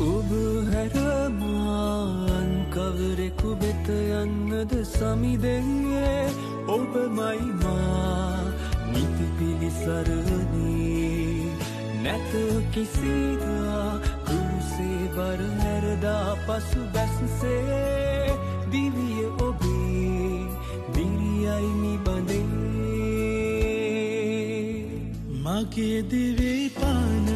ඔබ හැර මාන් කවරෙකු වෙත යන්නද සමිදෙන්නේ? ඔබමයි මා නිති පිළිසරණේ. නැත කිසිදා කුරුසේ බර හැරදා පසු බැස්සේ. දිවිය ඔබේ දිරියයි නිබඳේ. මගේ දිවි පාන